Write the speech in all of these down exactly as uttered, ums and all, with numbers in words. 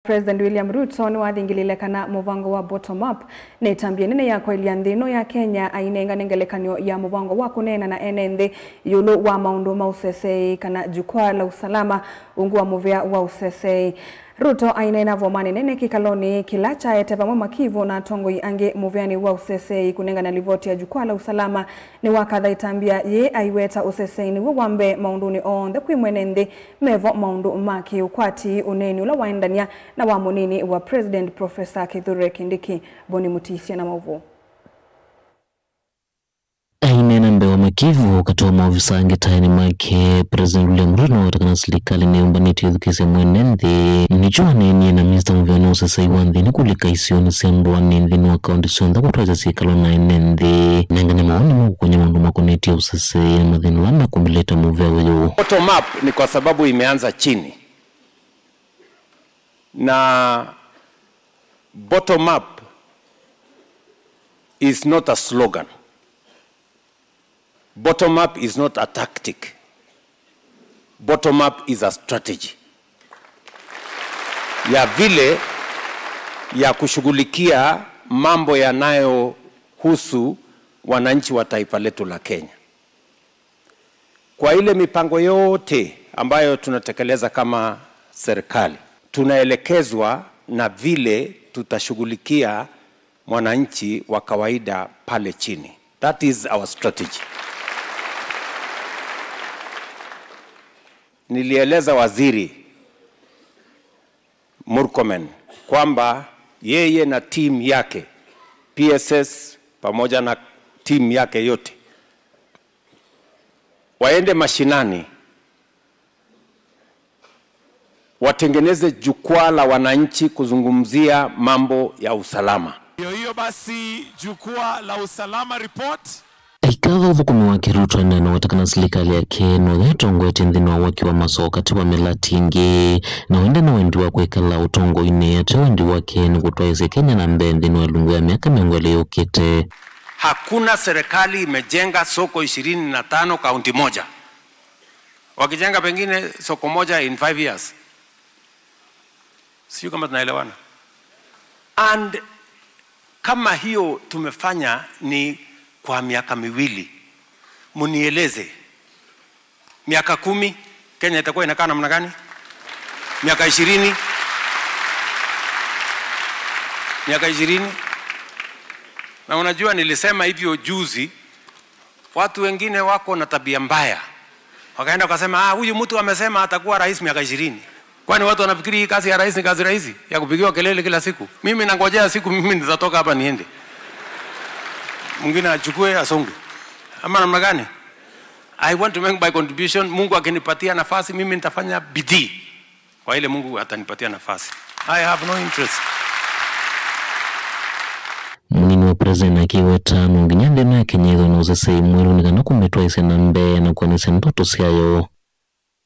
President William Ruto nĩwathingĩlĩle kana mũvango wa bottom up nĩ ĩtambya ĩnene ya kwaĩlya nthĩ ĩno ya Kenya ainengane ngelekany'o ya mũvango wa kũneena na ene nthĩ ĩũlũ wa maũndũ ma ũseseĩ, kana jukwaa la usalama, ungu wa mũvea wa ũseseĩ. Ruto aineena vomanĩ nene kĩkalonĩ kĩla kyaete vamwe makivu na atongoi angĩ mũveanĩ wa ũseseĩ kũnengane livoti ya jukwaa la usalama, nĩwakatha ĩtambya yĩĩ aiweta ũseseĩ nĩw'o wa mbee maũndũnĩ onthe kwĩ mwene nthĩ. Mevo maũndũ ma kĩũkwati, ũneeni ũla waendany'a na wa mũnini wa President Professor Kithure Kindiki. Boni Mutisya na maũvoo. Aineena mbee wa makivu, kati wa maovisa angĩ taĩnĩ make, President William Ruto nĩwaweta kana silikalĩ nĩyũmbanĩtye ĩthukĩĩsya mwene nthĩ. Nĩkyo aneenie na minista mũveanĩ wa ũseseĩ wa nthĩ nĩ kũlika isionĩ sya ndũanĩ nthĩnĩ wa kaũntĩ syonthe kũtwaĩsya syĩkalo na ene nthĩ. Nengane maoni ma kũkony'a maũndũ makonetye ũseseĩ na mathĩna ala mekũmĩlĩte mũvea ũyũ. Bottom up ni kwa sababu imeanza chini. Na bottom up is not a slogan. Bottom up is not a tactic. Bottom up is a strategy ya vile ya kushughulikia mambo yanayohusu wananchi wa taifa letu la Kenya. Kwa ile mipango yote ambayo tunatekeleza kama serikali, tunaelekezwa na vile tutashughulikia mwananchi wa kawaida pale chini. That is our strategy. Nilieleza Waziri Murkomen kwamba yeye na team yake, P S S pamoja na team yake yote, waende mashinani, watengeneze jukwaa la wananchi kuzungumzia mambo ya usalama. Hiyo hiyo basi, jukwaa la usalama report. Aikatha ũthũkũmi wake, Ruto aneena na weta kana silikalĩ yake no yĩtongoetye nthĩnĩ wa waki wa masoko katĩ wa mĩlatĩ ĩngĩ, na wende na wendi wa kwĩkala ũtongoinĩ. Ate wendi wake nĩ kũtwaĩsya Kenya na mbee nthĩnĩ wa ĩlungu ya myaka mĩongo ĩlĩ yũkĩte. Hakuna serikali imejenga soko ishirini na tano kaunti moja. Wakijenga pengine soko moja in five years. Sijui kama tunaelewana. And kama hiyo tumefanya ni kwa miaka miwili, munieleze, miaka kumi, Kenya itakuwa inakaa namna gani? Miaka ishirini? Miaka ishirini? Na unajua, nilisema hivyo juzi, watu wengine wako na tabia mbaya. Wakaenda wakasema, "Ah, huyu mtu amesema atakuwa rais miaka ishirini." Kwani watu wanafikiri hii kazi ya rais ni kazi rahisi ya kupigiwa kelele kila siku? Mimi nangojea siku mimi nitatoka hapa niende, mwingine achukue, asonge, ama namna gani? I want to make my contribution. Mungu akinipatia nafasi, mimi nitafanya bidii kwa ile Mungu atanipatia nafasi. I have no interest. Mũnini wa president akĩweta no nginya nthĩ ĩno ya Kenya ĩthĩwe na ũseseĩ mwerũ nĩ kana kũmĩtwaĩsya na mbee na kũanĩsya ndoto syayo.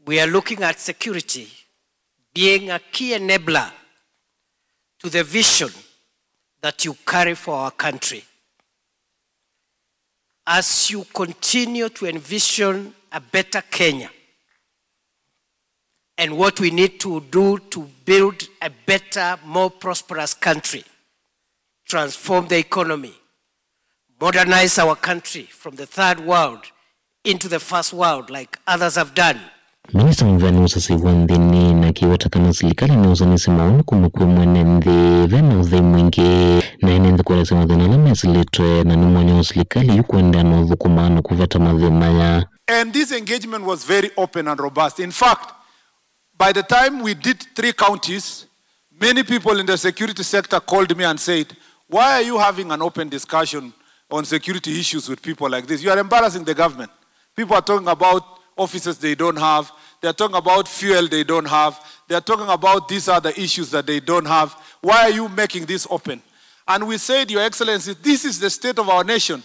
We are looking at security being a key enabler to the vision that you carry for our country. As you continue to envision a better Kenya and what we need to do to build a better, more prosperous country, transform the economy, modernize our country from the third world into the first world like others have done. Minista mũveani wa ũseseĩ wa nthĩnĩ nake aiweta kana silikalĩ nĩyosanĩsye mawoni kuma kwĩ mwene nthĩ ve na ũthei mwingĩ, na ene nthĩ kũelesya mathĩna ala mesĩlĩtwe, na nĩ mwanya wa silikalĩ yu kũendeea na ũthũkũma na kũveta mathĩna aya. And this engagement was very open and robust. In fact, by the time we did three counties, many people in the security sector called me and said, "Why are you having an open discussion on security issues with people like this? You are embarrassing the government." People are talking about offices they don't have. They are talking about fuel they don't have. They are talking about these other issues that they don't have. Why are you making this open? And we said, "Your Excellency, this is the state of our nation,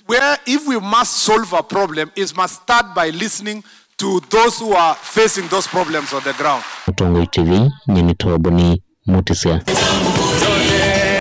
where if we must solve a problem, it must start by listening to those who are facing those problems on the ground." Mũtongoi T V, nyie nĩtawa Boni Mutisya.